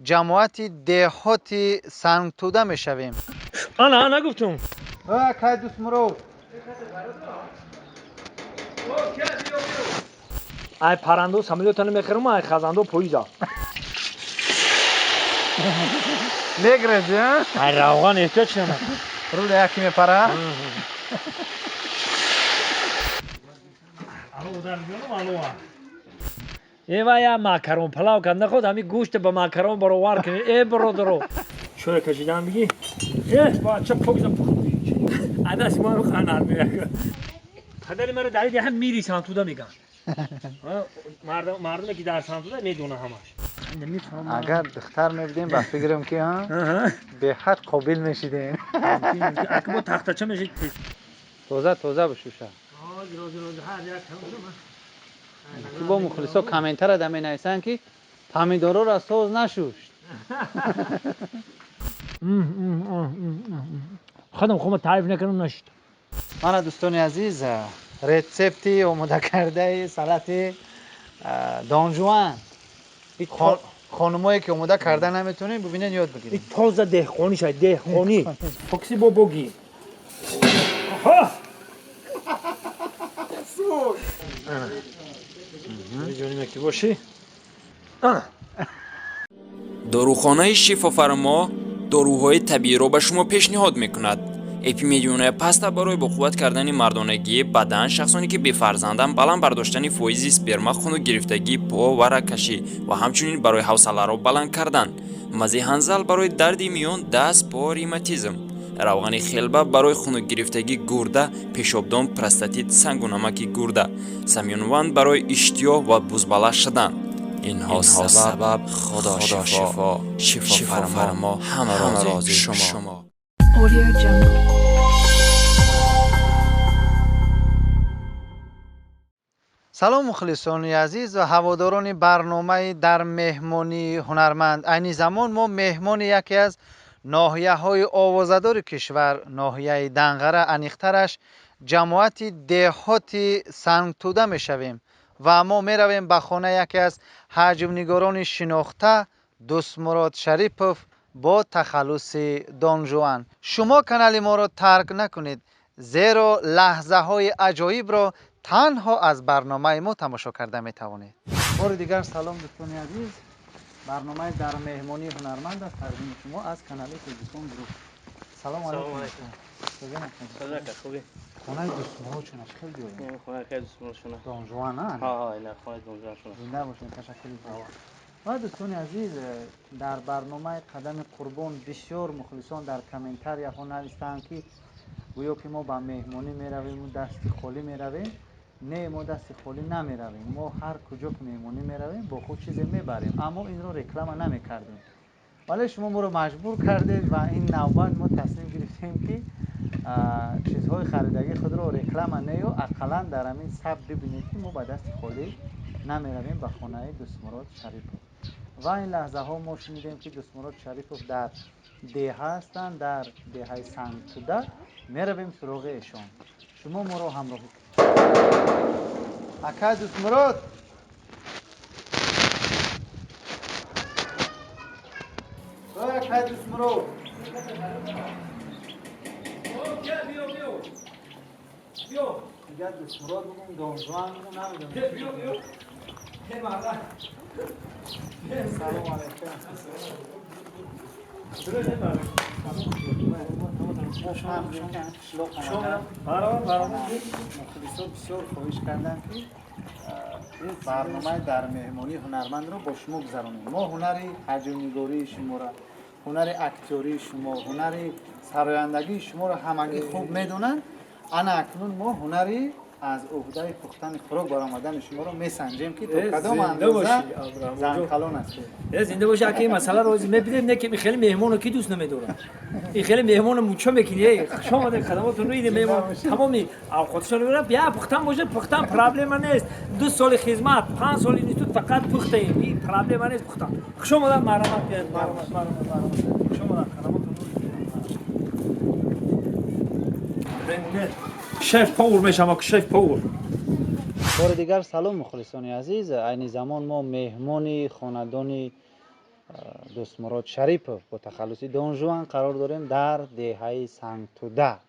Ҷамоати деҳоти Сангтӯда мешавем. Ана, нагуфтум. Кай Дӯстмурод. Ай паррандо самолётано мехӯрам, ай хазандо поиза. Мегрези? Ай равған эҳтиёҷ намад. Руля яки мепара. Алло, ударҷонум, алло. Э, я макарон палав кад наход, ҳами гӯшта ба макарон баровар кунед. Э, бародаро. Чой кашидан бигӣ? Э, бача покза пухт. Адас маро ханар меяка. Падари маро дар ҳам мири Сантуда меган. Мардуме ки дар Сантуда медона ҳамаш. Агар духтар мебудем, ба фикрам ки беҳад қобил мешидем. Ака бо тахтача мешид. Тоза тоза бишуша. Бо мухлисо комментара да менависанд, ки помидорора соз нашушт. Худам хума таъриф накардам, нашуд. Мана, дӯстони азиз, рецепти омода кардаи салати донжуан. Хонумое ки омода карда наметонем, бубинед, ёд бигиред. Тоза деҳқонӣ шад, деҳқонӣ. Фокси бо боги. Ҷониме ки бошӣ. Дорухонаи Шифофармо доруҳои табииро ба шумо пешниҳод мекунад. Эпимедионая паста барои боқувват кардани мардонагии бадан, шахсоне ки бефарзанданд, баланд бардоштани фоизи сперма, хунукгирифтагии по ва рагкашӣ ва ҳамчунин барои ҳавсаларо баланд кардан. Мази ҳанзал барои дарди миён, даст, по, ревматизм. Равғани хелба барои хунукгирифтагии гурда, пешобдон, простатит, сангу намаки гурда. Самюнван барои иштиёҳ ва бузбала шудан. Инҳо сабаб Худо шифо, шифофармо, ҳама рози шумо. Audio Jungle. Салом, мухлисони азиз ва ҳаводорони барномаи «Дар меҳмонии ҳунарманд». Айни замон мо меҳмони яке аз ноҳияҳои овозадори кишвар, ноҳияи Данғара, аниқтараш ҷамоати деҳоти Сангтӯда мешавем ва мо меравем ба хонаи яке аз ҳаҷвнигорони шинохта, Дӯстмурод Шарипов бо тахаллуси Донжуан. Шумо канали моро тарк накунед, зеро лаҳзаҳои аҷоибро танҳо аз барномаи мо тамошо карда метавонед. Бори дигар салом, дӯстони азиз. Барномаи «Дар меҳмонии ҳунарманд» аст, тақдими шумо аз канали Тоҷикон Груп. Салому алайкум. Хонаи Дӯстмурод чунаш хел ҷои. Донжуан. Зинда бошед, ташаккури. Ва дӯстони азиз, дар барномаи «Қадами қурбон» бисёр мухлисон дар комментарияҳо навистанд, ки гӯё ки мо ба меҳмонӣ меравему дасти холӣ меравем. Не, мо дасти холӣ намеравем. Мо ҳар куҷо ки меҳмонӣ меравем, бо худ чизе мебарем, аммо инро реклама намекардем. Вале шумо моро маҷбур кардед ва ин навбат мо тасмим гирифтем, ки чизҳои харидагии худро реклама нею, ақаллан дар ҳамин сабт бибинед, ки мо ба дасти холӣ намеравем ба хонаи Дӯстмурод Шарипов. Ва ин лаҳзаҳо мо шунидем, ки Дӯстмурод Шарипов дар деҳа ҳастанд, дар деҳаи Сангтӯда. Меравем суроғи эшон. Шумо моро ҳамроҳӣ кунед. Акай Дӯстмурод, акай Дӯстмурод. Дигар Дӯстмурод бугум, Донжуан бугум, намедонам. Салом алайкум. Мухлисо бисёр хоҳиш карданд, ки барномаи «Дар меҳмонии ҳунармандро» бо шумо гузаронем. Мо ҳунари ҳаҷвнигории шуморо, ҳунари актёрии шумо, ҳунари сарояндагии шуморо ҳамагӣ хуб медонанд. Ана акнун мо ҳунари аз уҳдаи пухтани хӯрок баромадани шуморо месанҷем, ки то кадом андоза занкалон ҳастед. Зинда боши, ака. Ин масъаларо ҳозир мебинем. Не ки хеле меҳмоно ки дӯст намедорад, ин хеле меҳмоно мучо мекунӣ. Хуш омадед, хадамотон рӯиди меҳмон тамоми авқотшон мебарад. Я пухтан бошад, пухтан проблема нест. 2 соли хизмат, 5 соли институт, фақат пухтаем, ин проблема нест пухтан. Хуш омадад, марҳамат, марҳамат, марҳамат, хуш омадад, хадамотон. Шеф повар мешавам, шеф повар. Бори дигар салом, мухлисони азиз. Айни замон мо меҳмони хонадони Дӯстмурод Шарипов бо тахаллуси Дон Жуан қарор дорем дар деҳаи Сангтуда.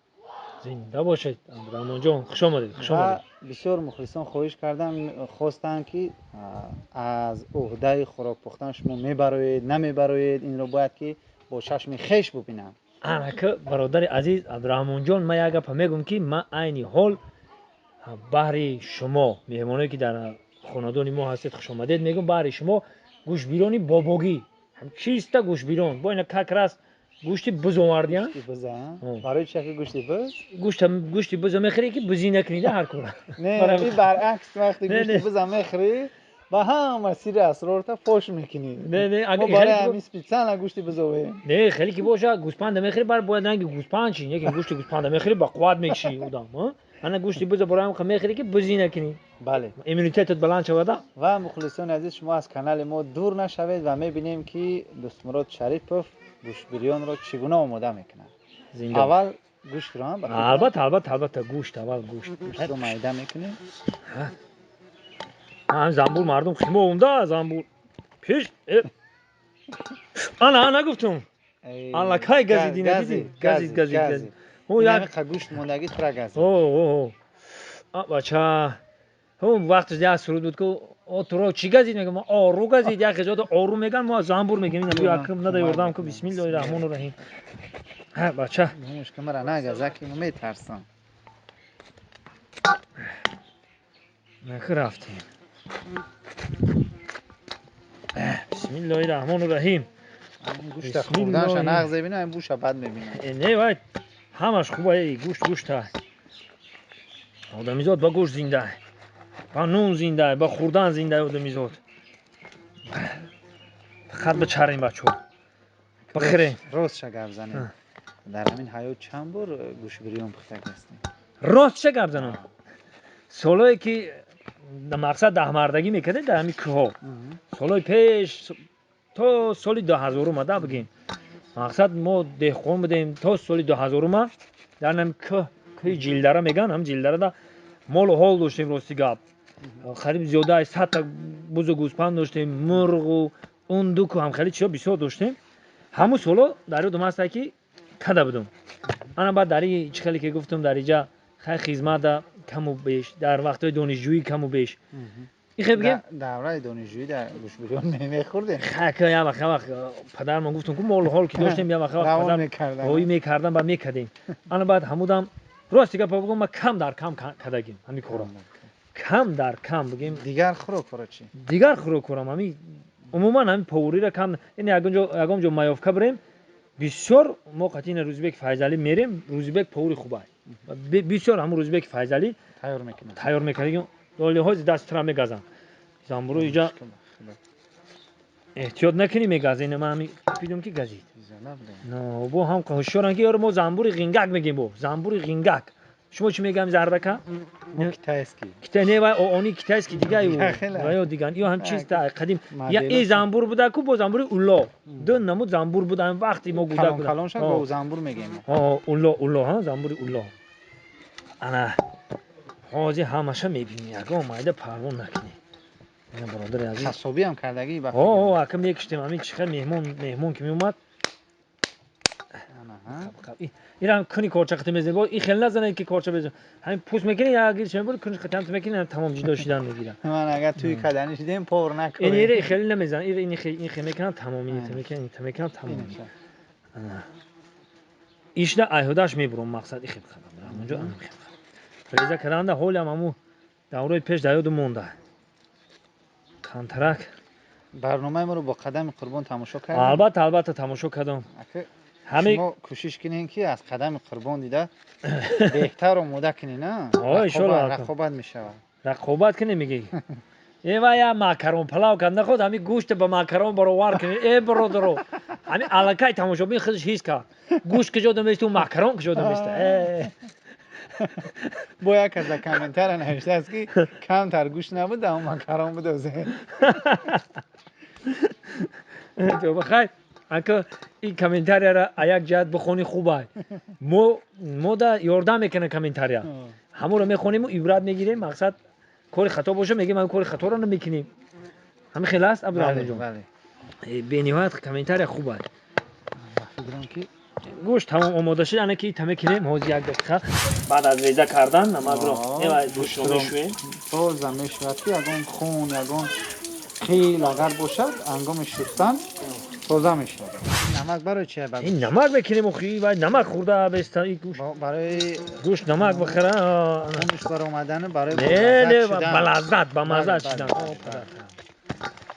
Зинда бошед, Абдураҳмонҷон, хуш омадед, хуш омадед. Бисёр мухлисон хоҳиш кардан, хостанд, ки аз уҳдаи хӯрок пухтан шумо мебароед, намебароед, инро бояд ки бо чашми хеш бубинанд. Анака бародари азиз Абдураҳмонҷон, ман як гапа мегӯм, ки ман айни ҳол баҳри шумо меҳмоное, ки дар хонадони мо ҳастед, хуш омадед мегӯм, баҳри шумо гӯшбирони бобогӣ, чиста гӯшбирон, бо ина как раз гӯшти буз овардиян. Барои чи гӯшти буз? Гӯшти буза мехӯрӣ, ки бузӣ накунӣ ҳар кора. Не, баръакс, вақте гӯшти буза мехӯрӣ, ба ҳама сири асрорта фош мекунӣ. Не, не, мо барои ҳамин специально гӯшти буз овем. Не, хеле ки боша, гӯспанда мехӯрӣ, бар бояд ранги гӯспанд чи, не ки гӯшти гӯспанда мехӯрӣ, ба қувват мекшӣ одам. Ана гӯшти буза барои ҳам мехӯрӣ, ки бузӣ накунӣ. Бале. Иммунитетат баланд шавада. Ва мухлисони азиз, шумо аз канали мо дур нашавед ва мебинем, ки Дӯстмурод Шарипов гӯштбирёнро чӣ гуна омода мекунад. Аввал гӯштро ҳам? Албатта, албатта, албатта, гӯшт аввал, гӯшт. Гӯштро майда мекунем. Замбур мардум химо умда, замбур. Пеш. Ана, ана гуфтум. Аллакай газидӣ, надидӣ? Газид, газид, газид. О, як гӯшт мондагӣ тура газид. О, о, бача. Ҳум вақташ як суруд буд, ку о туро чӣ газид, мегӯям, ору газид, як хизода ору меган, мо замбур мегем, ина бию акм нада ёрдам ку, бисмиллоҳи раҳмони раҳим. Ҳа, бача. Мушка мара нагаза, ки метарсам. Наки рафтем. Бисмиллоҳи раҳмони раҳим. Гӯшта хӯрданша нағз мебинам, буша бад мебинам. Не, вай ҳамаш хуба, гӯшт гӯшта. Одамизод ба гӯшт зинда, ба нун зинда, ба хӯрдан зинда одамизод. Фақат бичарем, бачаҳо. Бихӯрем. Ростша гап занем. Дар ҳамин ҳаёт чанд бор гӯшбирён пухтаг ҳастем? Ростша гап занам. Солое ки мақсад даҳмардагӣ мекардем дар ҳамин кӯҳҳо. Солҳои пеш, то соли 2000 да бигем. Мақсад мо деҳқон будем то соли 2000, дар ҳамин кӯҳ, кӯҳи Ҷилдара меган, ҳам Ҷилдарада молу ҳол доштем, рости гап. Қариб зиёда аз 100 та бузу гӯспанд доштем, мурғу ундуку ҳам хеле чизо бисёр доштем. Ҳамун соло дар ёдам ҳаста, ки када будум. Ана баъд дар чӣ хеле ки гуфтум, дар иҷа хай хизмата каму беш, дар вақтҳои донишҷӯӣ каму беш. Ихе бигем? Давраи донишҷӯӣ дар гӯшбирён мехӯрдем? Хака як вақт, як вақт падармон гуфтум, ку молу ҳол ки доштем, як вақт падар роӣ мекардан, баъд мекардем. Ана баъд ҳамудам рости гапа бигӯм, ман кам дар кам кардагим ҳамин корро. Кам дар кам бигем. Дигар хӯрокҳоро чӣ? Дигар хӯрокҳорам ҳамин умуман ҳамин повариро кам, ин ягон ҷо маёвка бирем, бисёр мо қатъи Рӯзибеки Файзалӣ мерем, Рӯзибек повари хубай. Бисёр ҳамун Рӯзибеки Файзалӣ тайёр мекунад. Тайёр мекунад. Лолиҳои даст тура мегазанд. Замбуру иҷа эҳтиёт накунӣ, мегаза. Ина ман ҳамин пидум, ки газид. Но, бо ҳам ҳушёран, ки ёро мо замбури ғингак мегем, бо замбури ғингак. Шумо чӣ мегам, зардака? Китайский. Китай не, вай они китайский дига ва ё диган. Ё ҳам чиз та қадим. Я и замбур буда ку, бо замбури улло. Ду намуд замбур буда ҳам вақти мо гуда буда. Калонша го замбур мегем. Ҳо, улло, улло, ҳа, замбури улло. Ана ҳозир ҳамаша мебинӣ, ягон майда парво накунӣ. Ина бародари азиз. Ҳасобӣ ҳам кардагӣ ба? Ҳо, ҳо, ака мекиштем, ҳамин чӣ хел меҳмон, меҳмон ки меомад. Ирам куни корча қити мезанӣ, бо и хел назанед, ки корча безан. Ҳамин пӯст мекунӣ, як гирш мебури, куниш қити ҳам мекунӣ, тамом ҷудо шидан мегирад. Ман агар туи кадани шидем, повар накунӣ. Ин ире хеле намезан, ир ин хел, ин хел мекунам, тамом, ин мекунам, ин мекунам, тамом. Ишда айҳудаш мебурам, мақсад и хел қадам. Ҳамонҷо ам хел. Реза карданда ҳолам ҳаму даврои пеш дар ёдум монда. Контракт. Барномаи моро бо қадами қурбон тамошо кардем? Албатта, албатта, тамошо кардам. Ҳама шумо кӯшиш кунед, ки аз қадами қурбон дида беҳтар омода кунед, на? Ҳо, иншоаллоҳ. Рақобат мешавад. Рақобат кунем, мегӣ? Э вай, я макарон палав кард наход, ҳамин гӯшт ба макарон баровар кунед. Э бародаро, ҳамин аллакай тамошобин худаш ҳис кард. Гӯшт куҷо даместу, макарон куҷо даместа. Э. Бо як кас дар комментария навиштааст, ки камтар гӯшт набуд, аммо макарон будозе. Бахайр, ака, ин комментарияра а як ҷиҳат бихонӣ, хубай. Мо да ёрдам мекунад комментария. Ҳамонро мехонему ибрат мегирем, мақсад кори хато боша, мегем ҳамин кори хаторо намекунем. Ҳамин хел аст, Абдурахмонҷон? Бениҳоят комментария хуб аст. Фикрам ки гӯшт тамом омода шуд, ана ки таме кинем ҳозир як дақиқа баъд аз реза кардан намакро гӯштро мешӯем. Тоза мешавад ки ягон хун, ягон қил агар бошад, ҳангоми шустан тоза мешавад. Намак барои чи? Ин намак мекунем охи, вай намак хӯрда беста ин гӯшт. Барои гӯшт намак бихӯра. Хунаш баромадан, барои не, не, ба лаззат, ба маззат шидан.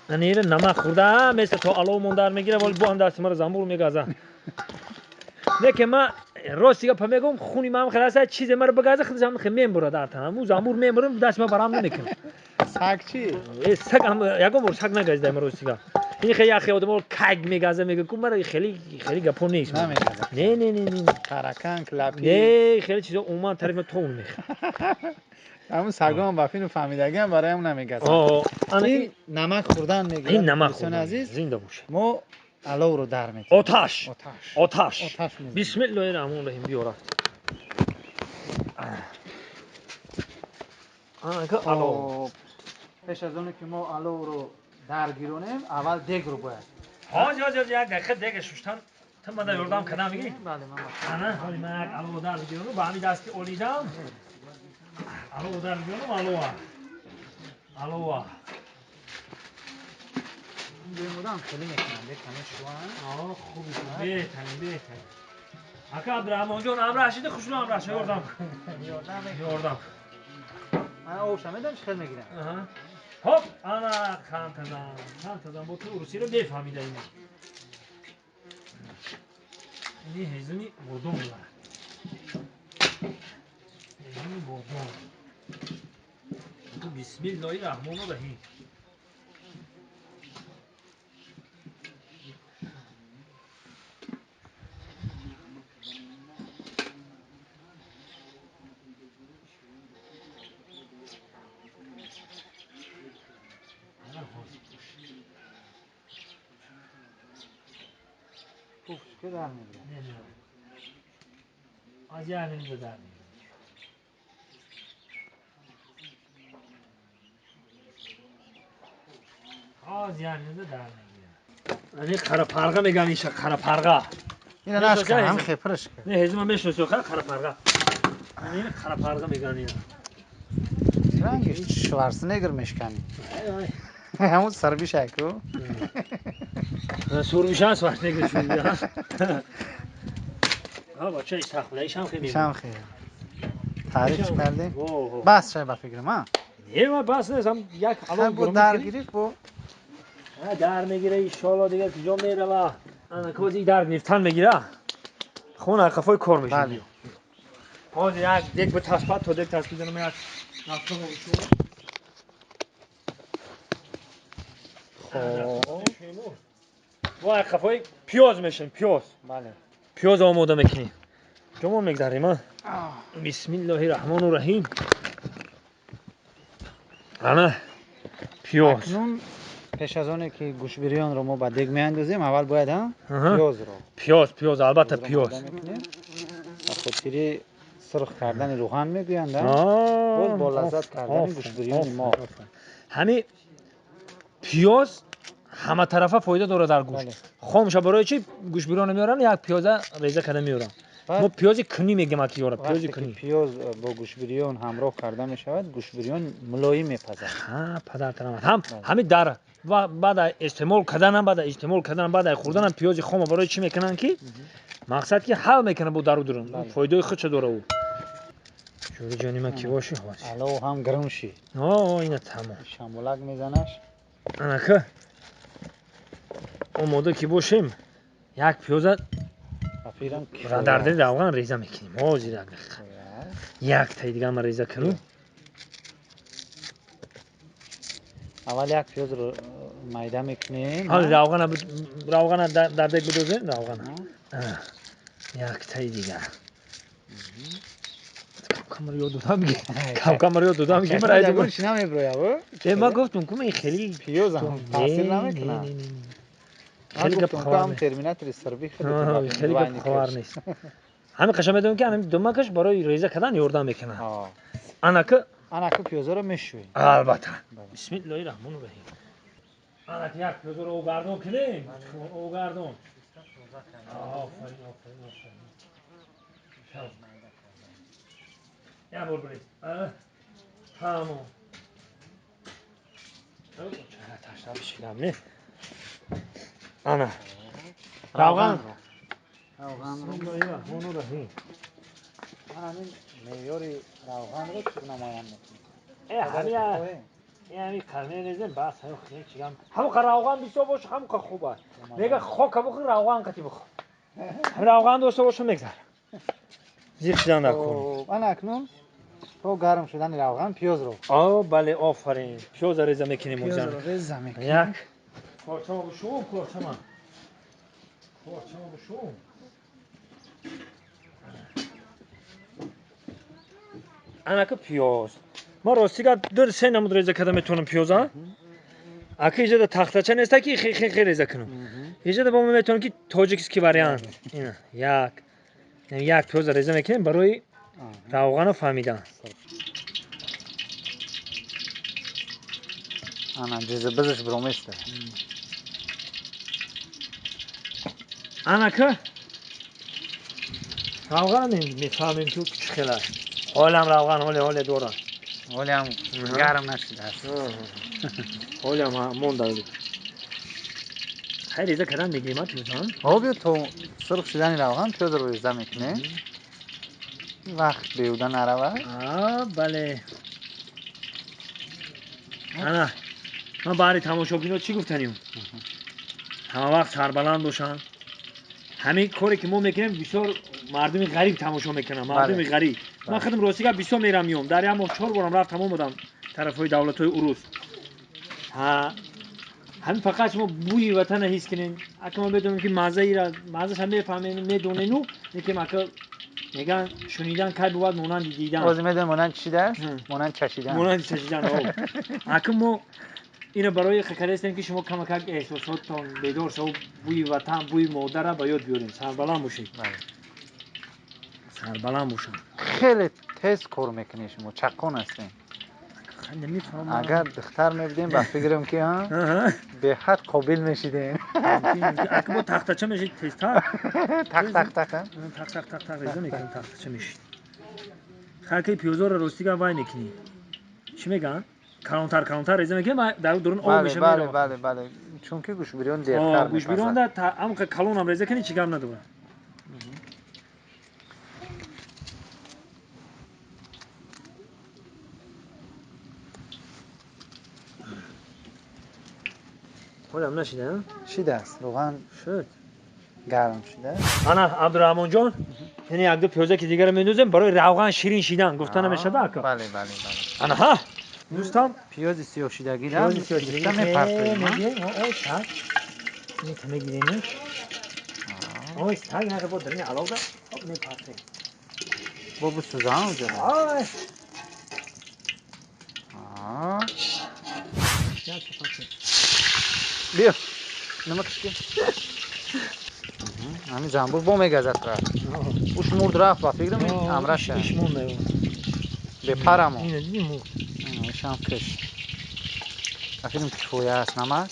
Ана намак хӯрда места то алов мондар мегира, вале бо ҳам дасти маро замбур мегаза. Не ки ма рости гапа мегӯм, хуни ман хеле аст, чизе маро бигаза, худаш ҳам хеле мембурад дар танам. Ӯ замбур мембурам, дасти ма барам намекунад. Саг чи? Саг ҳам ягон бор саг нагазида ма рости гап. Ин хеле яхе одамо каг мегаза, мега ку мара хеле хеле гапо нест. Намегаза. Не, не, не, не. Таракан, клапи. Не, хеле чизо умуман тарафи ма то он мехӯрад. Ҳамун сагон ба фину фаҳмидагиам барои ҳам намегазад. Ин намак хӯрдан мегӯяд. Ин намак хӯрдан. Зинда бошед. Мо аловро дар метавонем. Оташ. Оташ. Оташ. Бисмиллоҳи раҳмони раҳим биё рафт. Алов. Пеш аз оне ки мо аловро даргиронем, аввал дегро бояд. Ҳоҷ, ҳоҷ, ҳоҷ, як дақиқа дега шуштан. Ту мана ёрдам кардам мегӣ? Бале, ман. Ана, ҳоли ман як аловро дар бигиронам, ба ҳамин дасти олидам. Аловро дар бигиронам, алова. Алова. Бемудам хеле мекунам, бекаме шуан. Аа, хуб, беҳтарин, беҳтарин. Ака Абдураҳмонҷон, ҳамроҳ шиди, хушрӯ ҳамроҳ шав, ёрдам. Ёрдам. Ёрдам. Ман овша медам, чӣ хел мегирам. Хоп, ана хантазан, хантазан, бо ту русиро мефаҳмида ин. Ини ҳезуми бодом буд. Ҳезуми бодом. Бисмиллоҳи раҳмони раҳим. Ки дар мегирад? Аз як минута дар мегирад. Аз як минута дар мегирад. Ани қарапарға меган иша, қарапарға. Ина нашкан, ҳам хепраш кар. Не, ҳезума мешноси, қарапарға. Ани қарапарға меган ина. Рангиш Шварценеггер мешкани. Ҳамун сарбиша ку. Сурбиша Шварценеггер шуд. Ҳа, бача, сахт буда, ишам хеле. Ишам хеле. Таъриф кардем. Бас шай ба фикрам, а? Не, ма бас нест, ҳам як алов бо дар гирифт бо. Ҳа, дар мегира, иншоалло дигар куҷо мерава. Ана кози дар гирифтан мегира. Хона қафои кор мешавад. Ҳозир як дек битаспад, то дек таспиданам як рафтам обшӯ. Хоб. Мо як қафои пиёз мешавем, пиёз. Бале. Пиёз омода мекунем. Ҷомон мегзарем, а? Бисмиллоҳи раҳмони раҳим. Ана пиёз. Акнун пеш аз оне ки гӯшбирёнро мо ба дег меандозем, аввал бояд пиёзро. Пиёз, пиёз, албатта пиёз. Ба хотири сурх кардани рӯған мегӯянд, боз бо лаззат кардани гӯшбирёни мо. Ҳамин пиёз ҳаматарафа фоида дорад дар гӯшт. Хомша барои чи гӯшбирёнро меоранд, як пиёза реза карда меоранд. Мо пиёзи кунӣ мегӯем акиёра, пиёзи кунӣ. Пиёз бо гӯшбирён ҳамроҳ карда мешавад, гӯшбирён мулоим мепазад. Ҳа, падартарамад. Ҳам ҳамин дар баъд истеъмол карданам, баъд истеъмол карданам, баъд хӯрданам пиёзи хома барои чӣ мекунанд ки мақсад ки ҳал мекунад бо дару дурун. Фоидаи худша дора ӯ. Ҷӯри ҷони ман ки боши ҳозир. Алов ҳам гарм шид. О, ина тамом. Шамолак мезанаш. Анака омода ки бошем, як пиёза дар дили равған реза мекунем. Ҳозир як дақиқа. Як таи дига ман реза кунам. Аввал як пиёзро майда мекунем. Ҳоли равғана дар дег бидозем, равғана. Як таи дига. Камкамро ёд додам ки. Камкамро ёд додам ки ман айдум. Чӣ намеброяв? Э, ман гуфтум ку ман хеле пиёз ҳам таъсир намекунад. Хеле гап хабар нест. Терминатори сарби хеле хеле гап хабар нест. Ҳамин қаша медонам ки ҳамин думакаш барои реза кардан ёрдам мекунад. Анака анака пиёзаро мешӯем. Албатта. Бисмиллоҳи раҳмони раҳим. Ана як пиёзро оғардон кунем. Оғардон. Офарин, офарин, офарин. Як бор биред. Тамом. Ташна бишинам, не? Ана. Равған. Равғанро. Ҳамин меъёри равғанро чӣ гуна муайян мекунед? Ҳамин қалме резем, бас чигам. Ҳамқа равған бисёр боша, ҳамқа хуб аст. Мега хока бухӯр, равған қати бухӯр. Ҳамин равған дошта боша, мегзар. Зиқ шидан дар кор. Ана акнун то гарм шудани равған пиёзро. О, бале, офарин. Пиёзро реза мекунем. Пиёзро реза мекунем. Як. Корчама бушум, корчама. Корчама бушум. Анака пиёз. Ма рости гап ду се намуд реза карда метавонам пиёза. Ака иҷода тахтача неста ки хе хе хе реза кунам. Иҷода бо ма метавонам ки тоҷикский вариант. Ина як. Як пиёза реза мекунем барои равғану фаҳмидан. Ана ҷизибизаш бироместа. Анака равғана мефаҳмем ки чӣ хел аст. Ҳолам равған ҳоле ҳоле дорад. Ҳолеам гарм нашудааст. Ҳолеам монда. Хай реза кардан мегирем пиёза? Ҳо, биё то сурх шудани равған пиёзро реза мекунем. Вақт беҳуда наравад. Бале. Ана ман баъди тамошобино чӣ гуфтанем? Ҳама вақт сарбаланд бошанд. Ҳамин коре ки мо мекунем бисёр мардуми ғариб тамошо мекунанд, мардуми ғариб. Ман худам рости гап бисёр мерам миём. Дар як моҳ 4 борам рафтам омадам тарафҳои давлатҳои урус. Ҳамин фақат шумо бӯи ватанро ҳис кунед. Ака ман медонам ки маззаира, маззаша мефаҳмед, медонену, лекин ака мегӯянд шунидан кай бувад монанди дидан. Ҳозир медонем монанд чидаст? Монанд чашидан. Монанди чашидан. Ака мо ино барои хакарестем ки шумо камакак эҳсосоттон бедор шаву бӯи ватан, бӯи модарра ба ёд биёрем. Сарбаланд бошед. Сарбаланд бошанд. Хеле тез кор мекунед шумо, чаққон ҳастем. Агар духтар мебудем, ба фикрам ки беҳад қобил мешидем. Ака бо тахтача мешид тезтар. Тақ тақ тақ. Тақ тақ тақ тақ реза мекунем, тахтача мешид. Хаки пиёзоро ростига вай мекунӣ. Чӣ мегӯянд? Калонтар калонтар реза мекунем, дар дурун об меша. Бале, бале, бале. Чунки гӯшбирён дертар мепазад. Гӯшбирёнда ҳамқа калонам реза кунӣ, чӣ гап надорад. Ҳолам нашида? Шидааст, равған шуд. Гарм шудааст. Ана Абдураҳмонҷон, яъне як ду пиёза ки дигарро мендозем барои равған ширин шидан гуфта намешавад ака? Бале, бале, бале. Ана ҳа. Дӯстам, пиёзи сиёҳшидагиро гирифта мепартоем. Ой, так. Ин мегирем. Ой, так, нага бо дарини аловда хоб мепартоем. Бо бисӯзам уҷо. Ой. Аа. Биё. Намакаш ки. Ҳамин занбур бо мегазад рафт. Уш мурд рафт, ба фикрам амраша. Иш монда. Бепарамо. Ина дидӣ мурд. Ишам киш. Ба фикрам кифоя аст, намак.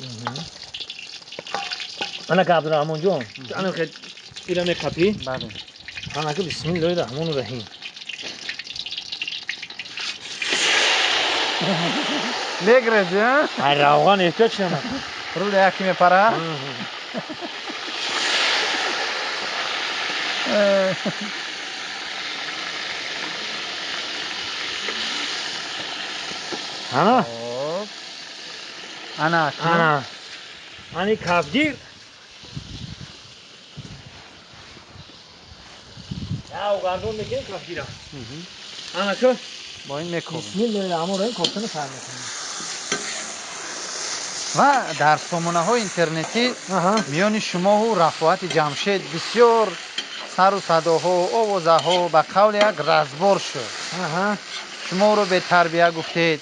Анака Абдураҳмонҷон, ана хе ира меқапӣ? Бале. Анака бисмиллоҳи раҳмони раҳим. Мегрези, а? Ай равған эҳтиёҷ намак. Руля яки мепара? Ана? Ана. Ана. Ани кафгир. Я угардон мекунем кафгира. Ана ку? Бо ин мекобем. Бисмиллоҳи раҳмони раҳим кофтани сар мекунем. Ва дар сомонаҳои интернетӣ миёни шумоҳу Рафоати Ҷамшед бисёр сару садоҳо, овозаҳо ба қавли як разбор шуд. Шуморо бетарбия гуфтед.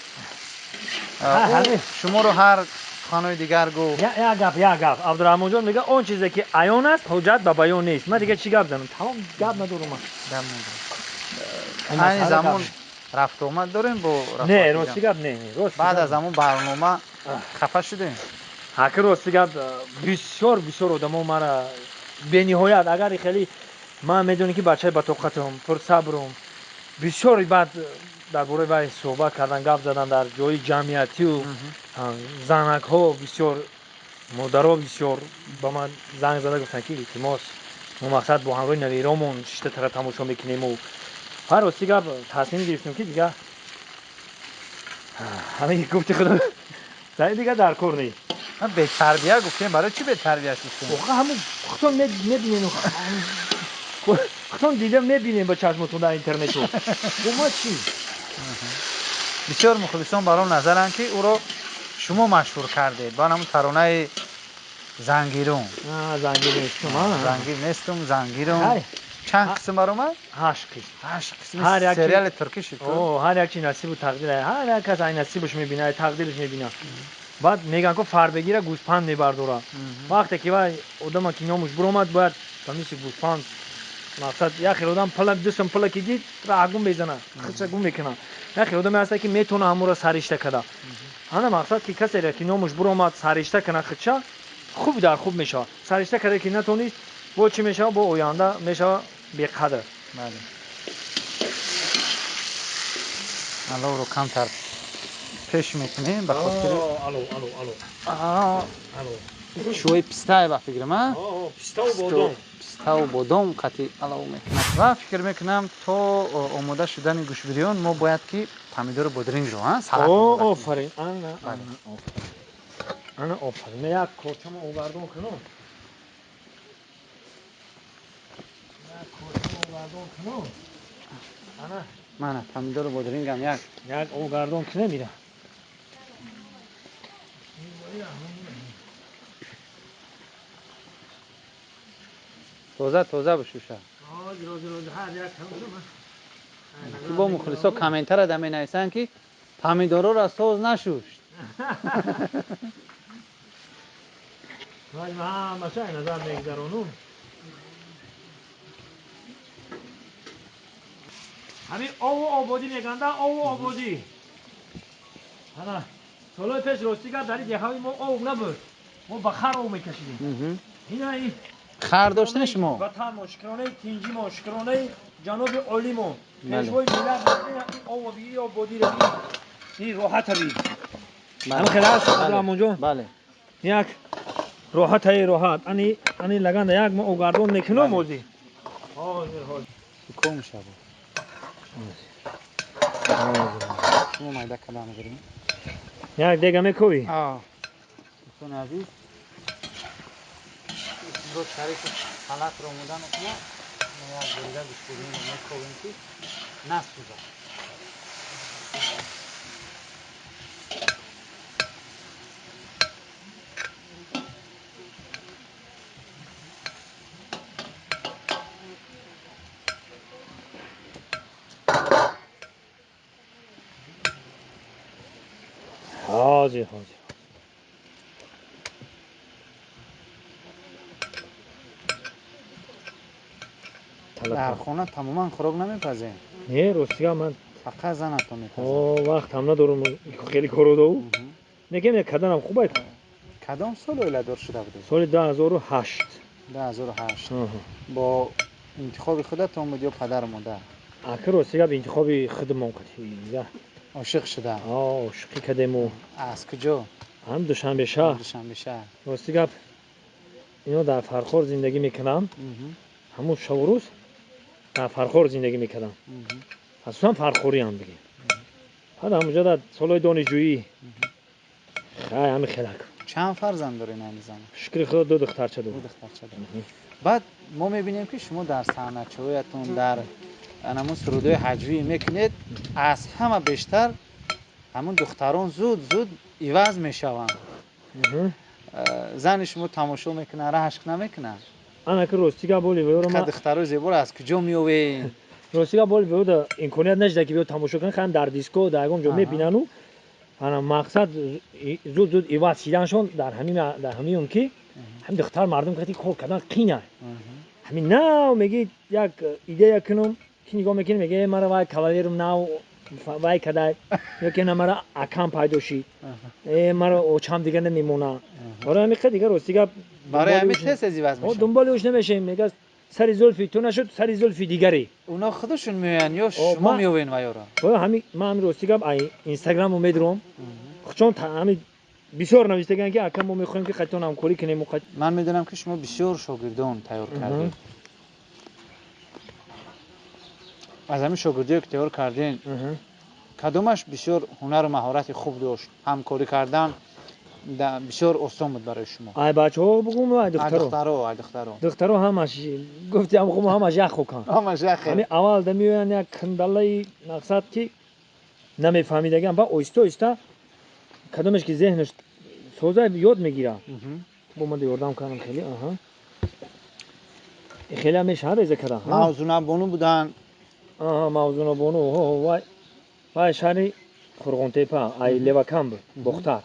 Шуморо ҳар суханҳои дигар гуфт. Як гап, як гап. Абдураҳмонҷон мегӯяд он чизе ки аён аст ҳуҷҷат ба баён нест. Ман дигар чӣ гап занам? Тамом гап надорам ман. Гап надорам. Айни замон рафтуомад дорем бо Не, рости гап не, не. Баъд аз ҳамон барнома хафа шудем? Ҳаки рости гап, бисёр бисёр одамо мара бениҳоят, агар хеле ман медонем ки бачаи батоқатам, пурсабрум, бисёр баъд дар бораи вай суҳбат кардан, гап задан дар ҷои ҷамъиятию занакҳо бисёр, модаро бисёр ба ман занг зада гуфтанд ки илтимос, мо мақсад бо ҳамроҳи навиромон шишта тара тамошо мекунему. Ҳар рости гап тасмим гирифтем ки дигар ҳамин гуфти худо дигар дар кор нест. Бетарбия гуфтем, барои чӣ бетарбия шудем? Охо ҳамун худтон мебинем, худтон дида мебинем ба чашмотон дар интернету. Ма чӣ? Бисёр мухлисон бар он назаранд ки ӯро шумо машҳур кардед ба ҳамун таронаи зангирум. Зангир нестум. Зангир нестум, зангирум. Чанд қисм баромад? 8 қисм. 8 қисм сериали туркӣ шуд. Ҳар як чи насибу тақдир, ҳар як кас ай насибаш мебина, ай тақдираш мебина. Баъд мегӯянд ко фарбегира гӯспанд мебардора. Вақте ки вай одама ки номуш буромад, бояд ба мисли гӯспанд мақсад як хел одам пала дусам пала ки дид раҳ гум мезана, худша гум мекунад. Як хел одаме ҳаста ки метавона ҳамуро саришта када. Ана мақсад ки касере ки номуш буромад саришта кана худша, хуб дар хуб мешавад. Саришта када ки натонист, бо чӣ мешавад? Бо оянда мешавад беқадр. Бале. Аловро камтар пеш мекунем ба хотири алов, алов, алов. Алов. Чӯи пистае ба фикрам, а? Пиставу бодом. Пиставу бодом қатъи алов мекунам. Ва фикр мекунам то омода шудани гӯшбирён мо бояд ки помидору бодринҷро, а? Салат. Офарин. Ана, ана, ана, офарин. Ман як корчамо овардон кунам. Як корчамо овардон кунам. Ана. Мана помидору бодрингам як. Як овардон кунам ира. Тоза тоза бишуша. Бо мухлисо комментара да менависанд ки помидорора соз нашушт. Ҳамаша назар мегзаронум. Ҳамин ову ободӣ меганда, ову ободӣ. Ана солҳои пеш рости гап дар ин деҳаи мо ов набуд. Мо ба хар ов мекашидем. Ина хар доштем шумо? Ватанмо, шукронаи тинҷимо, шукронаи ҷаноби олимо, пешвои миллат, ин ову би, ободиро би, ин роҳата би. Ҳама хеле аст, Абдураҳмонҷон? Бале. Як роҳатаи роҳат. Ани, ани лаганда як мо огардон мекунам ҳозир. Ҳозир, ҳозир. Ком шабо. Шумо майда кадам гирем. Як дега мекӯвӣ? А. Дӯстони азиз, имрӯз Шарифов салатро омода мекунад. Мо як бурида гӯштбирёнро мекӯвем ки насӯзад. Ҳозир, ҳозир. Дар хона тамоман хӯрок намепазем? Не, ростига ман фақат занатон мепазад. Вақт ҳам надорам, хеле коро дорам. Неке каданам хуб аст. Кадом сол оиладор шуда будед? Соли 2008. 2008. Бо интихоби худатон буд ё падару модар? Аки ростига интихоби худамон қатъи. Ошиқ шуда? Ошиқӣ кардему. Аз куҷо? Ҳам Душанбе шаҳр. Душанбе шаҳр. Рости гап ино дар Фархор зиндагӣ мекунам. Ҳамун шабу рӯз дар Фархор зиндагӣ мекардам. Асосан фархориам бигем. Баъд ҳамунҷо дар солҳои донишҷӯӣ. Хай ҳамин хелак. Чанд фарзанд доред айни замон? Шукри Худо ду духтарча дорам. Ду духтарча доред. Баъд мо мебинем ки шумо дар саҳначаҳоятон дар ҳамун сурудҳои ҳаҷвӣ мекунед, аз ҳама бештар ҳамун духтарон зуд зуд иваз мешаванд. Зани шумо тамошо мекунад, рашк намекунад? Ана ки рости гап боли веёро ма духтарои зеборо аз куҷо меовед? Рости гап боли веёда имконият нашуда ки биё тамошо кунанд, хам дар диско дар ягон ҷо мебинану ана мақсад зуд зуд иваз шиданшон дар ҳамин ки ҳамин духтар мардум қати кор кардан қина. Ҳамин нав меги як идея кунум, ки нигоҳ мекунем, меги мара вай кавалерум нав вай кадай, ё ки на мара акам пайдо шид, мара очам дига намемона. Барои ҳамин қад дигар рости гап барои ҳамин тез иваз мешавад. Дунболи ӯш намешавем. Мегӯяд сари зулфи ту нашуд, сари зулфи дигаре. اونا خودشون میان یا شما میوین و یارا؟ همین من همین راستی گپ اینستاگرامو میدرم. چون همین بسیار نوشتگان که اکم ما میخوایم که خطون همکاری کنیم. من میدونم که شما بسیار شاگردان تیار کردین. از همین شاگردی که تیار کردین کدومش بسیار هنر و مهارت خوب داشت؟ همکاری کردن بسیار آسان بود برای شما. ای بچه‌ها بگم ای دخترها. ای دخترها. دخترها همش گفتم خب همش یخ خوکن. همش یخ. همین اول دمیان یک کندلای مقصد که نمیفهمیدگان با اوستا اوستا کدومش که ذهنش سوزه یاد میگیره. با من یاردم کردم خیلی. آها. خیلی همیشه هر ریزه کردن. موزونه بانو بودن. آها موزونه بانو. وای وای شهر قرغونتپه ای لواکمب باختر.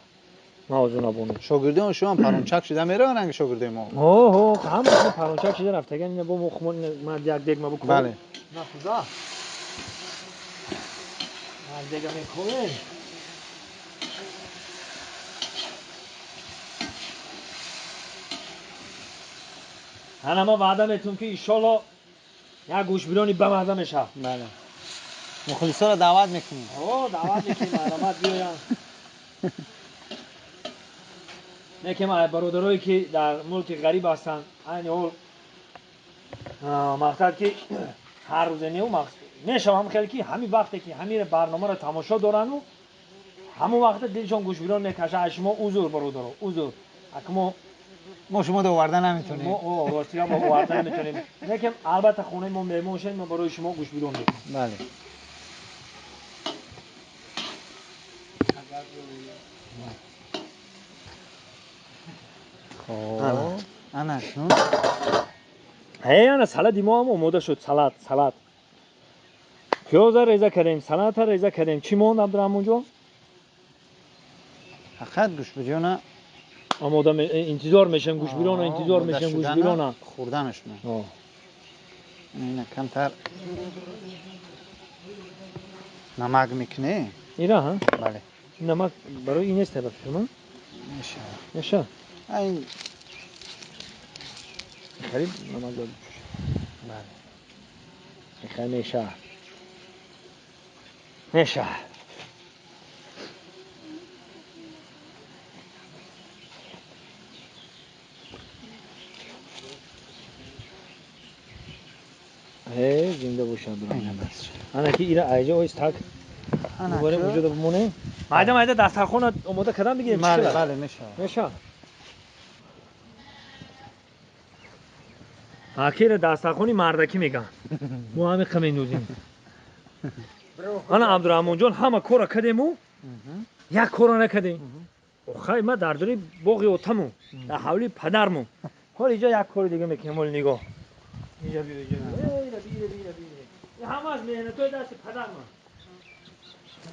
موزونه بانو. شاگردان شما پرونچک شده میرن رنگ شاگردای ما. ها همه پرونچک شده رفتگان. اینا با مخمون من یک دیگ ما بکن. بله. نفوزا. من دیگه میکنم. انا ما وعده میتونم که ایشالا یک گوش بیرونی به مزه میشه. بله. مخلصا را دعوت میکنیم. دعوت میکنیم. مرحمت بیاین. نه برادرایی که در ملک غریب هستن عین حال مقصد که هر روز نیو میشه هم خیلی که همین وقتی که همین برنامه را تماشا دارن و همون وقت دلشون گوش بیرون میکشه. از شما عذر برادرا، عذر. اکه ما شما دو آوردن نمیتونیم. ما راستی ما آوردن نمیتونیم. لیکن البته خونه ما مهمون شد، ما برای شما گوش بیرون میکنیم. بله. خب انا شون هی انا سالاد ما هم آماده شد. سالاد پیاز ریزه کردیم، سالاد ریزه کردیم. چی موند عبدالرحمن جان؟ فقط گوش بیرون آماده انتظار میشم گوش بیرون، انتظار میشم گوش بیرون خوردنش نه. اینا کمتر نمک میکنه اینا ها. بله نمک برای این است طرف شما میشه میشه این خرید نمک داد. بله خیلی میشه میشه. زنده باشد. انا که اینا ایجا اویس تاک دوباره وجود بمونه. مایده مایده دسترخوان آماده کردن بگیریم. بله بله میشه میشه. اخیر دسترخوانی مردکی میگن. ما همه قم میندازیم. انا عبدالرحمن جان همه کارا کردیم و یک کارا نکردیم. خیلی ما در دوری باغ اتمو در حولی پدرمو. حالا اینجا یک کار دیگه میکنیم. حالا نگاه اینجا بیا اینجا بیا بیا بیا. همه از مهنتای دست پدر من.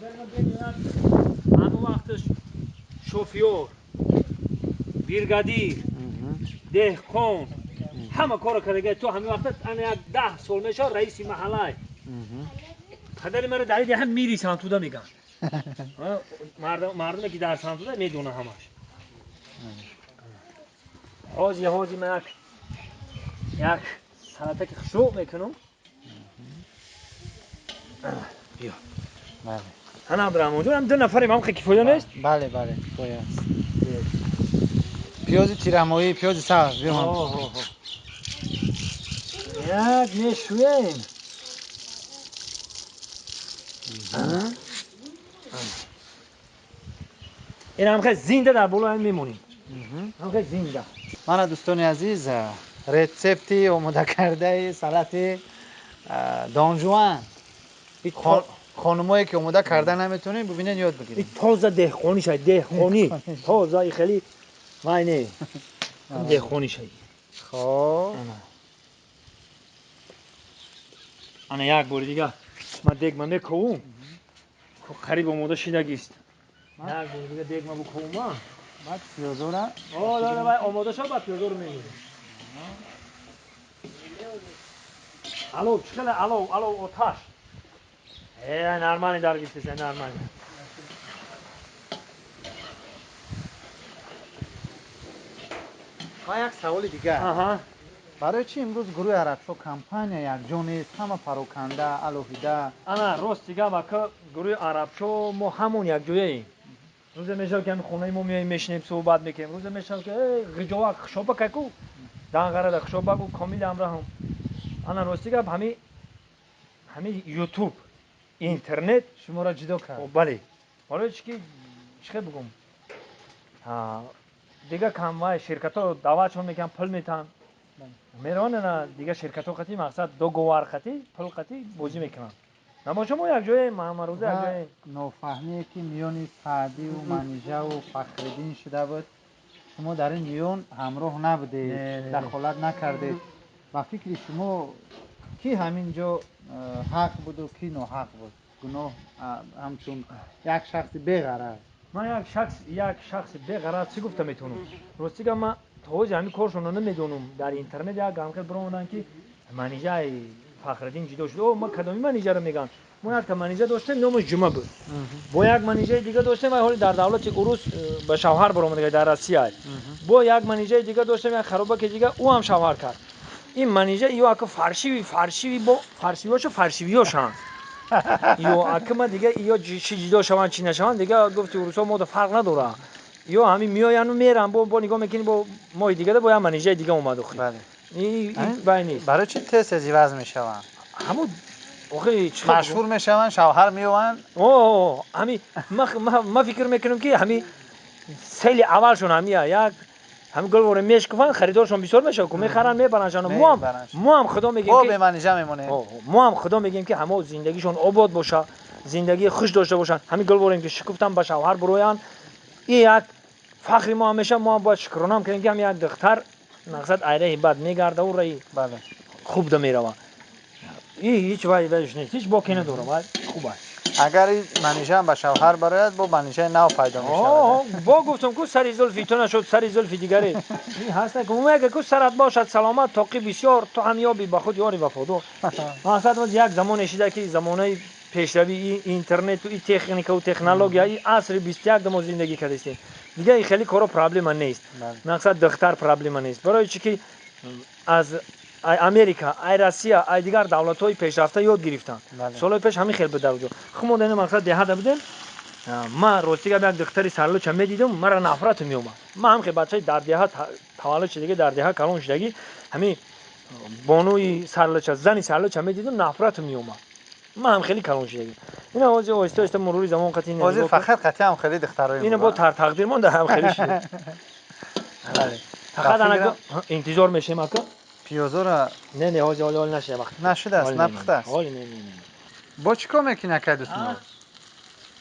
پدر من ببینم همون وقتش شوفیور، بیرگادیر، دهقان همه کارو کرده. تو همین وقت انا یک 10 سال میشه رئیس محله. پدر من رو در هم میری سانتودا میگن. مردم که در سانتودا میدونه همش. حاجی من یک سلطه که خشوع میکنم. بیا. بله. انا عبدالرحمن جان هم 2 نفریم هم خیلی کفایه نیست؟ بله بله کفایه است. پیاز تیرمایی، پیاز سبز بیا. یک میشویم. این هم خیلی زنده در بالا هم میمونیم. هم خیلی زنده. من دوستان عزیز رسپتی آماده کرده سلات دانجوان. خانمایی که آماده کرده نمیتونین ببینین یاد بگیرین. این تازه دهقانی شد، دهقانی تازه خیلی معنی دهقانی شد. خب انا یک بار دیگه من دیگ من میکوم قریب آماده شدگیست. یک بار دیگه دیگ من بکوم. بعد پیازو را آه نه آماده شد. بعد پیازو رو میگیریم. الو چخله الو الو آتش. ای نرمانی در گیسته نرمانی. Ва як саволи дигар. Барои чӣ имрӯз гурӯҳи Арабшо компания якҷо нест, ҳама пароканда, алоҳида? Ана рост дига вака гурӯҳи Арабшо мо ҳамон якҷояем. Рӯзе мешавад ки ҳамин хонаи мо меоем, мешинем, суҳбат мекунем. Рӯзе мешавад ки ғиҷовак хушоба кайку данғарада хушобаку комил ҳамраҳам. Ана рости гап ҳами ютуб, интернет шуморо ҷудо кард. Бале. Барои чӣ ки чӣ хел бигӯм? Дига камвай ширкатҳо даъватшон мекунанд, пул метаҳанд. Мераванд ана дига ширкатҳо қатӣ мақсад договор қатӣ, пул қатӣ бозӣ мекунанд. Набоша мо якҷояем, ҳамарӯза якҷояем. Нофаҳмие ки миёни Саъдиву Манижаву Фахриддин шуда буд, шумо дар ин миён ҳамроҳ набудед, дахолат накардед. Ба фикри шумо ки ҳамин ҷо ҳақ буду ки ноҳақ буд? Гуноҳ ҳамчун як шахси беғараз. Ман як шахси беғараз чӣ гуфта метавонам? Рости гап ман то ҳози ҳамин коршонро намедонам. Дар интернет як ҳамхел биромаданд ки Манижаи Фахриддин ҷудо шуд. О, ма кадоми Манижаро мегӯям? Мо якта Манижа доштем, номаш Ҷума буд. Бо як Манижаи дига доштем, вай ҳоли дар давлати урус ба шавҳар баромада, дар Россия. Бо як Манижаи дига доштем, як харобаки дига, ӯ ҳам шавҳар кард. Ин Манижа ё ака фаршиви, фаршиви бо фаршивиёшо фаршивиёшанд. Ё ака ма дига ё чӣ ҷудо шаванд, чӣ нашаванд, дига гуфти урусҳо мода фарқ надорад. Ё ҳамин меояну меранд, бо нигоҳ мекунӣ, бо моҳи дигада бо як Манижаи дига омад охи. Ин бай нест. Барои чӣ тез тез иваз мешаванд? Ҳамун охи чӣ хел машҳур мешаванд, шавҳар меоянд? О, ҳами ма фикр мекунам ки ҳами сели аввалшон ҳамия як ҳами гулвора мешкуфанд, харидоршон бисёр мешавад, ку мехаранд, мебарандшон. Мо ҳам худо мегӯем ки бо Манижа мемонем. Мо ҳам худо мегӯем ки ҳамо зиндагишон обод боша, зиндагии хуш дошта бошанд. Ҳамин гулворем ки шукуфтан ба шавҳар бироянд, ин як фахри мо ҳам мешавад. Мо ҳам бояд шукронам кунем ки ҳам як духтар мақсад айраи бад мегарда, ӯ раи хуб да мерава. И ҳеҷ вай вайш нест, ҳеҷ боке надорам, вай хуб аст. Агар Манижа ҳам ба шавҳар барояд, бо Манижаи нав пайдо мешавад. Бо гуфтам ку сари зулфи ту нашуд, сари зулфи дигаре. Ин ҳаст ку мега ку сарат бошад саломат, тоқи бисёр, ту ҳам ёби ба худ ёри вафодор. Мақсад як замоне шида ки замонаи пешравии интернету и техникаву технология, и асри 21 мо зиндагӣ кардастем. Дига хеле коро проблема нест. Мақсад духтар проблема нест. Барои чӣ ки аз ай Америка, ай Россия, ай дигар давлатҳои пешрафта ёд гирифтанд. Солҳои пеш ҳамин хел буд дар ҷо. Хумо дар ин мақсад деҳада будем. Ман рости гап як духтари сарлуча медидам, мара нафрату меомад. Ман ҳам хел бачаи дар деҳа таваллуд шудагӣ, дар деҳа калон шудагӣ, ҳамин бонуи сарлуча, зани сарлуча медидам, нафрату меомад. Ман ҳам хеле калон шудагӣ. Ина ҳозир оҳиста оҳиста мурури замон қатъи ҳозир фақат қатъи ҳам хеле духтарои ина бо тақдир монда ҳам хеле шуд. Фақат ана интизор мешем ака. Пиёзора не не ҳозир ҳоли нашуда вақт. Нашудааст, напухтааст. Ҳоли не не не. Бо чӣ кор мекунӣ акай дӯстмурод?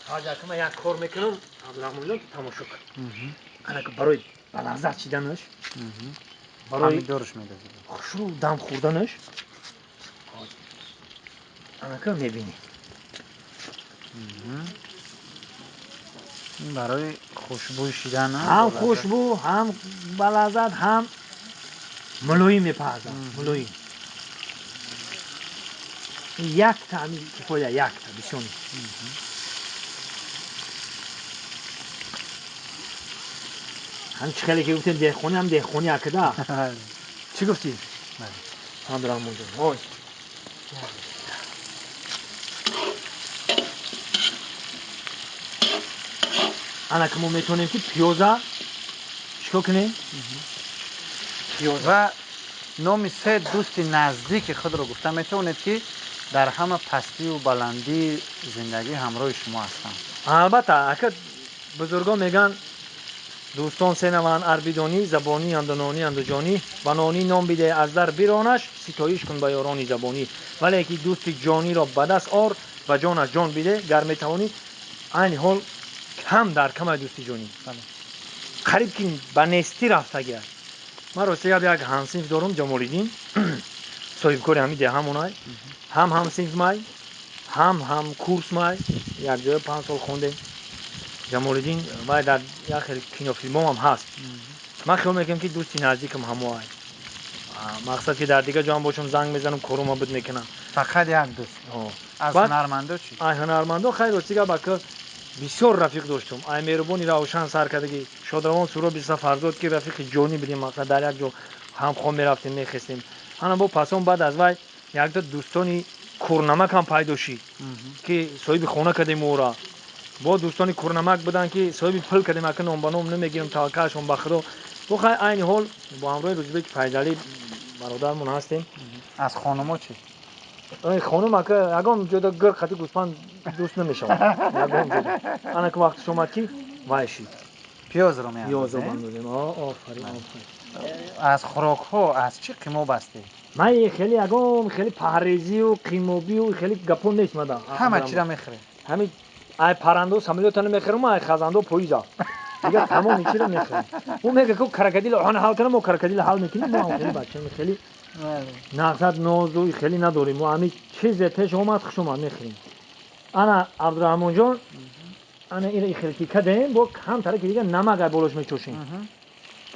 Ҳозир ака ман як кор мекунам, Абдурахмонҷон ту тамошо кун. Ана барои ба лаззат чиданаш, барои помидорш медозӣ. Хушрӯ дам хӯрданаш. Анака мебинӣ. Ин барои хушбӯй шидан, ҳам хушбӯ, ҳам ба лаззат, ҳам мулоим мепазад, мулоим. Якта ҳамин кифоя, якта, бисёр нест. Ҳам чӣ хеле ки гуфтем деҳқонӣ, ҳам деҳқонӣ акда. Чӣ гуфтӣ? Абдурахмонҷон, ой. Ана ки мо метавонем ки пиёза чӣ кор кунем? Ва номи се дӯсти наздики худро гуфта метавонед ки дар ҳама пастию баландии зиндагӣ ҳамроҳи шумо ҳастанд. Албатта, ака бузургон мегӯянд дӯстон се навъанд арбидонӣ, забонӣ, андононӣ, андоҷонӣ. Ба нонӣ ном биде аз дар биронаш, ситоиш кун ба ёрони забонӣ. Вале ки дӯсти ҷониро ба даст ор, ба ҷонаш ҷон биде, гар метавонӣ. Айни ҳол кам дар камай дӯсти ҷонӣ. Қариб ки ба нестӣ рафтагӣ аст. Ман рости гап як ҳамсинф дорум, Ҷамолиддин, соҳибкори ҳамин деҳамонай, ҳам ҳамсинф май, ҳам ҳамкурс май, якҷоя 5 сол хондем. Ҷамолиддин вай дар як хел кинофилмом ҳам ҳаст. Ман хиёл мекунам ки дӯсти наздикам ҳамоай. Мақсад ки дар дигар ҷо ҳам бошам занг мезанам, корума буд мекунам. Фақат як дӯст. Аз ҳунармандо чӣ? Аз ҳунармандо хайр рости гап ака Бисёр рафиқ доштум. Ай меҳрубони Равшан сар кардагӣ, шодравон Суроби Сафарзод, ки рафиқи ҷонӣ будем, мақсад дар як ҷо ҳамхом мерафтем, мехестем. Ана бо пасон баъд аз вай якта дӯстони курнамак ҳам пайдо шид, ки соҳиби хона кардем ӯра. Бо дӯстони курнамак буданд, ки соҳиби пул кардем, ака ном ба ном намегирам, таваккалшон ба Худо. Бо хай, айни ҳол бо ҳамроҳи Рӯзбеки Файзалӣ бародармон ҳастем. Аз хонумо чӣ? Хонум ака ягон ҷода гир қати гӯспанд дӯст намешавад, ягон ҷода. Ана ки вақташ омад, ки вай шид. Пиёзро пиёзро меандозем. Меандозем. Офарин, офарин. Аз хӯрокҳо аз чӣ қимоб ҳастед? Ман хеле ягон хеле паҳрезию қимобию хеле гапо нест мада. Ҳама чиро мехӯред? Ҳамин ай паррандо самолёта намехӯрам, ай хазандо поиза. Дига тамоми чиро мехӯрам. Ӯ мега, ку крокодил оҳана ҳал кунам, мо крокодил ҳал мекунем. Мо ҳам хеле бачаем, хеле нақсад нозу хеле надорем. Мо ҳамин чизе пеш омад, хуш омад, мехӯрем. Ана, Абдураҳмонҷон, ана ира хеле ки кардем, бо камтара ки дига намак ай болош мечошем,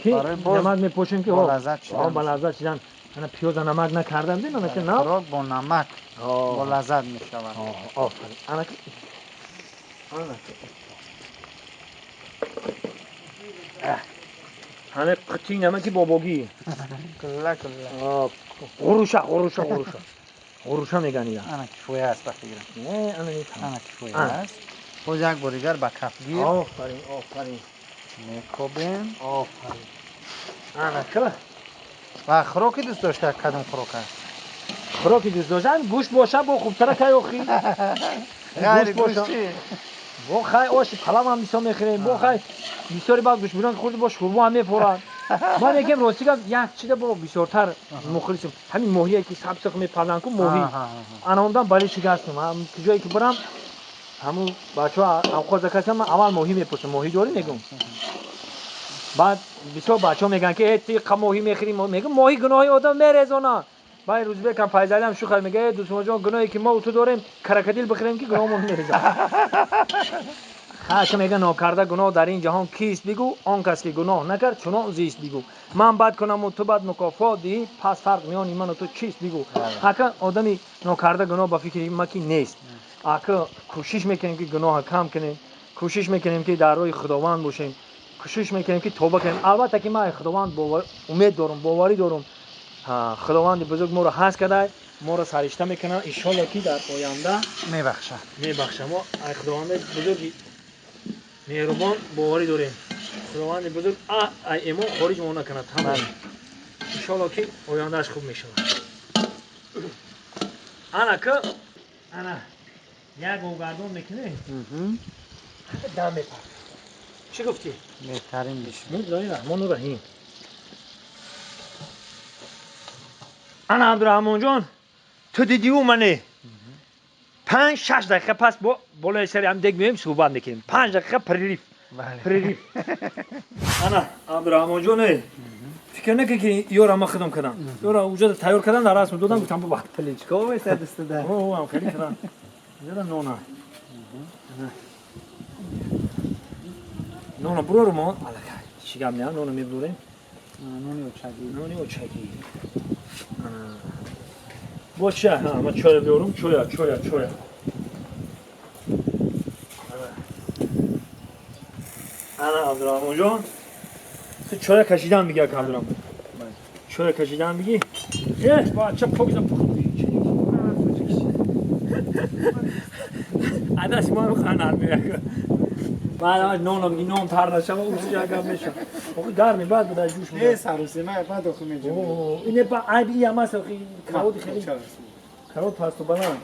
ки намак мепошем, ки ба лаззат шидан. Ана пиёза намак накардам, дин ана ки на. Хӯрок бо намак бо лаззат мешавад. Офарин. Ана ки ҳаме қути намаки бобогӣ. Кулла кулла. Ғуруша, ғуруша, ғуруша, ғуруша меган ира. Ана кифоя аст, ба фикрам. Ана. Ана, кифоя аст. Боз як бор дигар ба кафгир Офарин, офарин. мекобем. Офарин. Ана ка. Ва хӯроки дӯст дошта кадом хӯрок аст? Хӯроки дӯст доштан гӯшт боша, бо хубтара кай охи. Ғайри гӯшт чӣ? Бо хай оши палав ҳам бисёр мехӯрем, бо хай бисёри баъд гӯштбирён хӯрди, бо шӯрбо ҳам мепорад. Ман мегӯям, рости гап, як чида бо бисёртар мухлисем, ҳамин моҳие ки сабсиқ мепазанд ку, моҳӣ. Ана ондан балиши ҳастем. Ҷое ки бирам, ҳамун бачаҳо авқот заказ, ман аввал моҳӣ мепурсам: «Моҳӣ дорӣ?» мегӯм. Баъд бисёр бачаҳо мегӯянд, ки э, ти моҳӣ мехӯрӣ. Мегӯм, моҳӣ гуноҳи одам мерезона. Баъд Рӯзбекам Файзалиам шухар мега: «Э, Дӯстмоҷон, гуноҳе ки мо ту дорем, крокодил бихӯрем, ки гуноҳмон мерезад». Ха, мега, нокарда гуноҳ дар ин ҷаҳон кист, бигӯ? Он кас ки гуноҳ накард, чунон зист, бигӯ. Ман бад кунаму ту бад мукофот диҳӣ, пас фарқ миёни ману ту чист, бигӯ. Ака, одами нокарда гуноҳ ба фикри ма ки нест. Ака, кӯшиш мекунем, ки гуноҳа кам кунем, кӯшиш мекунем, ки дар роҳи Худованд бошем, кӯшиш мекунем, ки тоба кунем. Албатта ки ман Худованд умед дорум, боварӣ дорум, Худованди бузург моро ҳаст кардай, моро саришта мекунад, иншолло ки дар оянда мебахшад. Мебахшад. Мо ай Худованди бузурги меҳрубон боварӣ дорем, Худованди бузург ай эмон хориҷ мо накунад. Тамом, иншолло ки ояндааш хуб мешавад. Ана ка, ана як оғардон мекунем, дам мепар. Чӣ гуфтӣ? Беҳтарин бишуд. Бисмиллоҳи раҳмону раҳим. Ана, Абдураҳмонҷон, ту дидиу мане, 5-6 дақиқа пас бо болои сари ҳам дег меоем, суҳбат мекунем. 5 дақиқа перерыв, перерыв. Ана, Абдураҳмонҷон, фикр накун, ки ёра ма худам кардам. Ёра уҷода тайёр кардам, дар расм додам, гуфтам ба Плечко дастада. Ам хеле кардам. Иҷода нона, нона бурору мо аллакай чӣ гап не, нона мебурем. Нони очагӣ. Нони очагӣ. Бо ча ма чоя биёрум, чоя, чоя, чоя. Ана, Абдураҳмонҷон, ту чоя кашидан биги. Ака Абдураҳмон, чоя кашидан биги. Э, бача покиза пухт. Адаш мо ханар меяка. Баъд нон биги, нон тар нашава, усиҷа гап меша. Охи гарми баъд буда ҷӯш. Не, сарусема баъд охи меҷӯ. Ине ба айби ям аст, охи кароти хеле карот пасту баланд.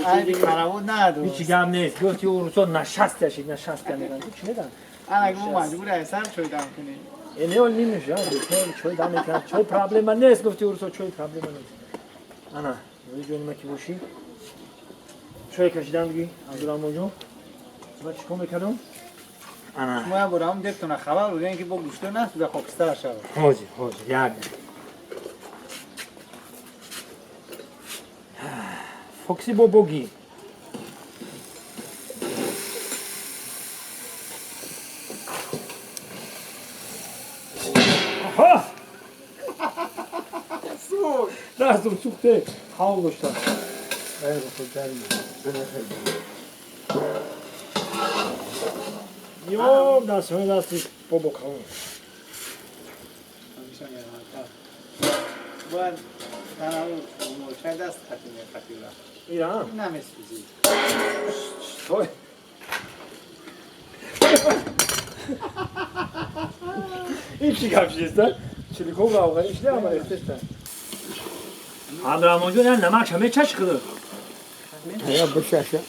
Айби каравот надошт. Ҳеҷ гап нест. Гуфти урусо нашастя шид, нашастя меган. Чӣ медан? Ана мо маҷбур ҳастам чой дам кунем. Э, не, нимеша, чой дам мекунам. Чой проблема нест, гуфти урусо, чой проблема нест. Ана, ҷони ма ки бошӣ. Чой кашидан биги, Абдурахмонҷон. Ва чикор мекардам? Ана. Шумо як бор ҳам дегтона хабар будем, ки бо гӯшто насуда, хокистар шавад. Ҳозир, ҳозир, як. Фокси бобоги. Аҳа! Дастум сӯхте, ҳаво дошта. Бисёр дастҳои дасти бобокалон. باید تنها مولچه دست خطی میخطی ایران نمیسوزی. این چی کفشیست؟ چلیکو و آقایش نه اما اختشتن. عبدالرحمن جون نمک همه چش خدا. یا بچشه.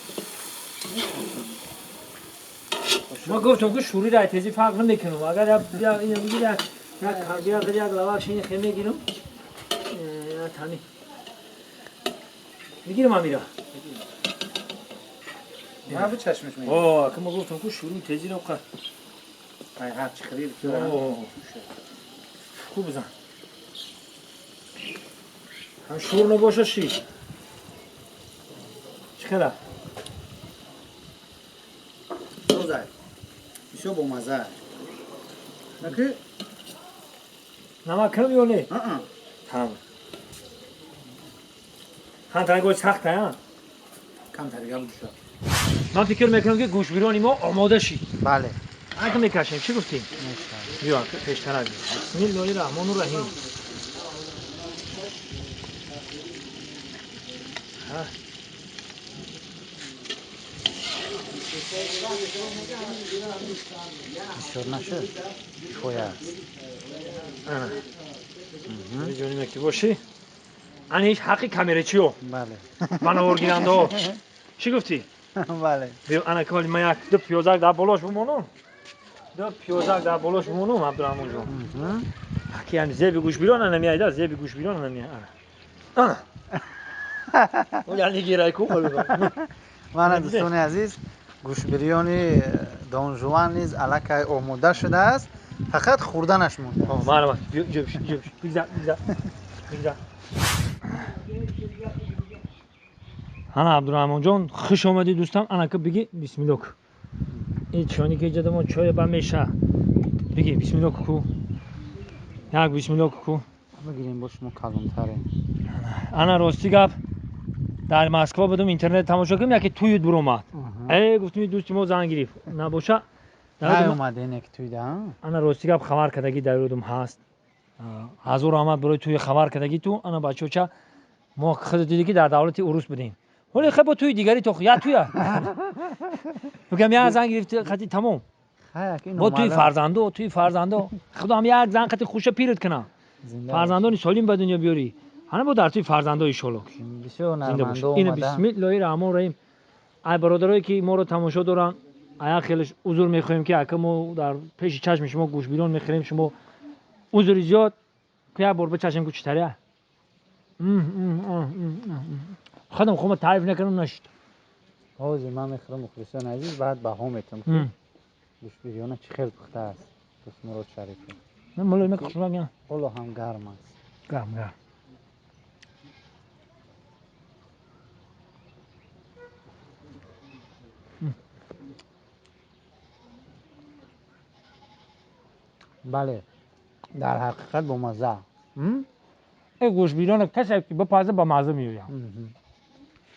ما گفتم که شوری را تیزی فرق نمیکنم. اگر یا اینو میگیره یا کارگیر یا لواش این خیمه گیرم. یا تانی. میگیرم امیرا. نه به چشمش میگیرم. آه که ما گفتم که شوری تیزی رو قد. هر چی خرید خوب بزن. هم شور نباشه شی. چقدر؟ سوزه. بسیار بامزه. نکه؟ نمک کم یا نه؟ تمام. هم تنگو سخته ها؟ کم تریگه بود شد. من فکر میکنم که گوش بیرونی ما آماده شی. بله. اگه میکشیم چی گفتیم؟ بیا پیشتر از بسم الله الرحمن الرحیم. بسیار نشد کفایه است. جونیم که باشی انا هیچ حقی کامره چیو؟ بله. من اورگیرنده چی گفتی؟ بله. بیا انا کالی من یک دو پیازک در بالاش بمونم. دو پیازک در بالاش بمونم عبدالرحمن جون. حکی هم زیب گوش بیرون نمیاد، زیب گوش بیرون نمیاد. انا. اون یعنی گیرای کو من دوستان عزیز گوش بریانی دون جوان نیز الکی آماده شده است، فقط خوردنش مونده. معلومه. بیا اینجا بش، اینجا بش. بگذار، بگذار. بگذار. انا عبدالرحمن جان خوش آمدی دوستم. انا که بگی بسم الله. این چانی که جدمون چای با میشه. بگی بسم الله کو. یک بسم الله کو. بگیریم با شما کلانترین. انا راستی گپ در مسکو بودم اینترنت تماشا کردم یکی تویت برآمد. ای گفتم دوستی ما زنگ گرفت. نباشه. نیومده اینک توی ده. انا راستی گپ خبر کردگی در یادم هست. هزار آمد برای توی خبر کردگی تو انا بچه‌ها ما خود دیدی که در دولت اروس بودیم. ولی خب با توی دیگری تو یا تویا. میگم یا زنگ گرفت خطی تمام. با توی فرزندو توی فرزندو خدا هم یک زن خطی خوشه پیرت کنه. فرزندانی سالم به دنیا بیاری. همه با در توی فرزندای ان بسیار نرمندو اومده. اینو بسم الله الرحمن الرحیم. ای برادرایی که ما رو تماشا دارن، ایا خیلی عذر میخوایم که اگه ما در پیش چشم شما گوش بیرون میخریم، شما عذر زیاد که یک بار به چشم کوچیک‌تره. خودم خودم تعریف نکنم نشد. حاضر من میخورم مخلصان عزیز بعد بها میتم که گوش بیرون چه خیلی پخته است. دوست مراد شریفی. نه مولوی خوشمزه. حالا هم گرم است. گرم گرم. بله در حقیقت با مزه. این گوش بیرون کسی که بپزه با مزه میآید.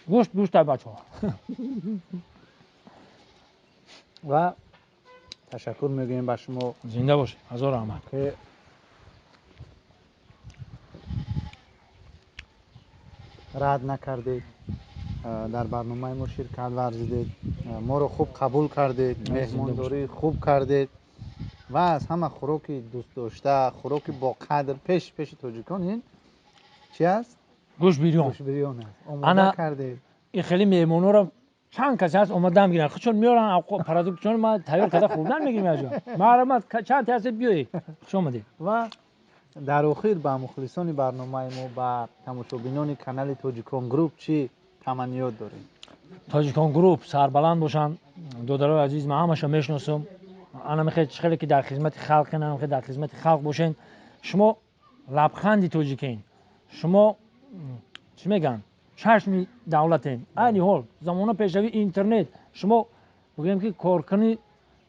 گوشت گوشت بچه‌ها. و تشکر میگوییم به شما. زنده باشی. هزار رحمت که رد نکردید، در برنامه ما شرکت ورزیدید، ما رو خوب قبول کردید، مهمانداری خوب کردید و از همه خوراکی دوست داشته، خوراکی با قدر پیش پیش تاجیکان این چی است؟ گوش بیریان. گوش بیریان است. آماده کردید. این خیلی مهمونا رو چند کسی هست اومدن میگیرن، خودشون میارن پرادوکشن ما تیار کرده خوردن میگیریم اینجا. مرحمت چند تا هست بیایید. خوش آمدید. و در آخر به مخلصان برنامه ما، به تماشابینان کانال تاجیکان گروپ چی تمنیات داریم؟ تاجیکان گروپ سربلند باشن. دادرای عزیز من همشون میشناسم. انا میخوای خیلی که در خدمت خلق نه، میخوای در خدمت خلق باشین. شما لبخندی تاجیکین. شما چی میگن؟ چشم دولتین. عین حال زمان پیشروی اینترنت شما بگیم که کارکنی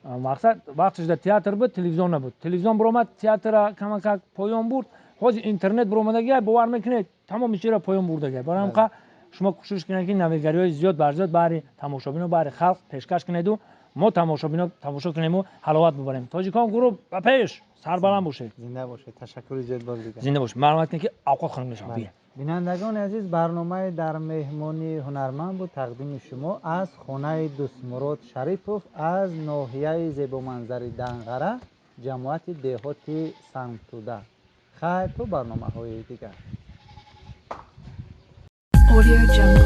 مقصد وقتش در تئاتر بود، تلویزیون نبود. تلویزیون برآمد تئاتر کم کم پایان برد. حاضر اینترنت برآمدگی باور میکنید تمام چیز را پایان بردگی. برای همین شما کوشش کنید که نویگری‌های زیاد بر زیاد برای تماشابین و برای خلق پیشکش کنید و Мо тамошобино тамошо кунему, ҳаловат бубарем. Тоҷикон гурӯҳ ба пеш, сарбаланд бошед. Зинда бошед, ташаккури зиёд бори дигар. Зинда бошед. Маълумот кунед, ки авқот хунук мешавад. Бале. Бинандагони азиз, барномаи дар меҳмонии ҳунарманд буд, тақдими шумо аз хонаи Дӯстмурод Шарипов аз ноҳияи зебоманзари Данғара, ҷамоати деҳоти Сангтуда. Хайр, то барномаҳои дигар. Audio Jungle.